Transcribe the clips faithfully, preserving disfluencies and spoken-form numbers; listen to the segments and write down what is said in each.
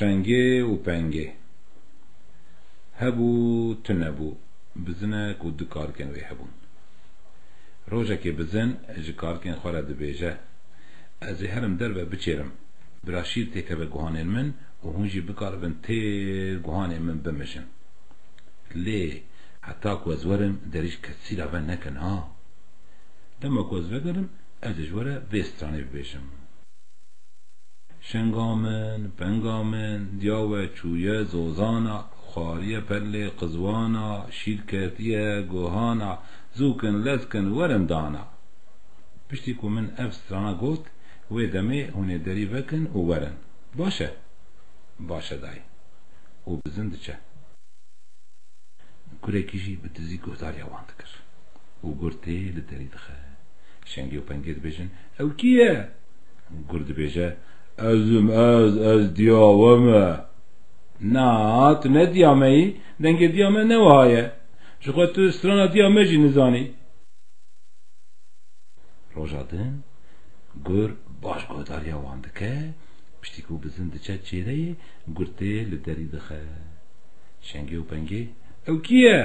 Şengê û pengê. Hebû, tune bû. Bizinek û du karikên wê hebûn. Rojekê bizin ji karikên xwe re dibêje, "Ez ê herim derve biçêrim. Bira şîr têkeve guhanên min û hûn jî bikaribin têr guhanên min bimijin. Lê heta ku ez werim, derî ji kesî re venekin ha. Dema ku ez vegerim, ez ê ji we re vê stranê bibêjim." Şenga min, penga min, diya we çûye zozana, xwariye pelê qizwana, şîr ketiye guhana, zû kin lez kin werin dana. Piştî ku min ev strana got, wê demê hûn ê derî vekin û werin. Baş e? Baş e dayê. Û bizin diçe. Gurekî jî bi tizî guhdariya wan dikir. Û gur tê li derî dixe. Şengê û pengê dibêjin, "Ew kî ye?" Gur dibêje, "Ez im ez, ez diya we me." "Na, tu ne diya me yî, dengê diya me ne wiha ye. Ji xwe tu strana diya me jî nizanî." Roja din gur baş guhdariya wan dike, piştî ku bizin diçe çêreyê, gur tê li derî dixe. Şengê û pengê, "Ew kî ye?"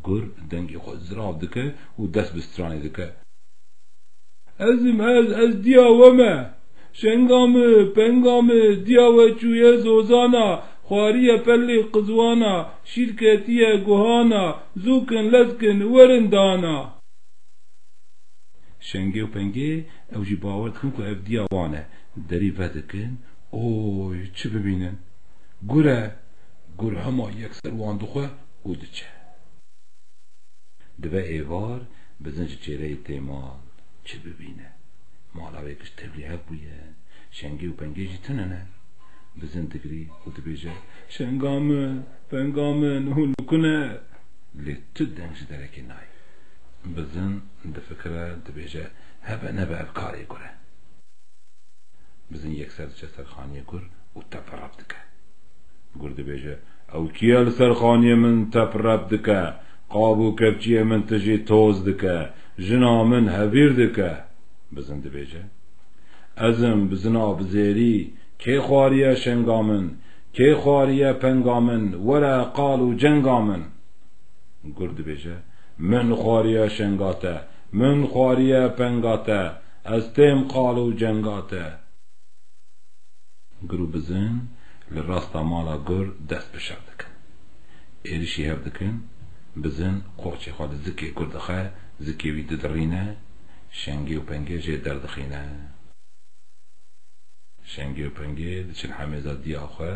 Gur dengê xwe zirav dike û dest bi stranê dike. "Ez im ez, ez diya we me. Şenga mi, penga mi, diya we çûye zozana, xwariye pelê qizwana, şîr ketiye guhana, zû kin lez kin werin dana." Şengê û pengê ew jî bawer dikin ku ev diya wan e. Derî vedikin, oy, çi bibînin? Gur e! Gur hema yekser wan dixwe û diçe. Dibe êvar, bizin ji çêreyê tê mal. Çi bibîne? Mala wê giş tevlî hev bûye. Şengê û pengê jî tune ne. Bizin digirî û dibêje, "Şenga min, penga min, hûn li ku ne?" Lê tu deng ji derekê nayê. Bizin difikire, dibêje, "Hebe nebe ev karê gur e." Bizin yekser diçe ser xaniyê gur û teperep dike. Gur dibêje, "Ew kî ye li ser xaniyê min teperep dike? Qab û kepçiyê min tijî toz dike, jina min hevîr dike." Bizin dibêje, "Ez im bizina bizêrî, kê xwariye şenga min, kê xwariye penga min, were qal û cenga min." Gur dibêje, "Min xwariye şenga te, min xwariye penga te, ez têm qal û cenga te." Gur û bizin li rasta mala gur dest bi şer dikin. Êrişî hev dikin, bizin qoçê xwe li zikê gur dixe, zikê wî didirîne, şengê û pengê jê derdixîne. Şengê û pengê diçin hemêza diya xwe,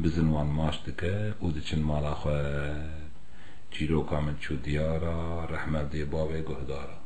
bizin wan maç dike û diçin mala xwe. Çîroka min çû diyara, rehmet dê bavê guhdara.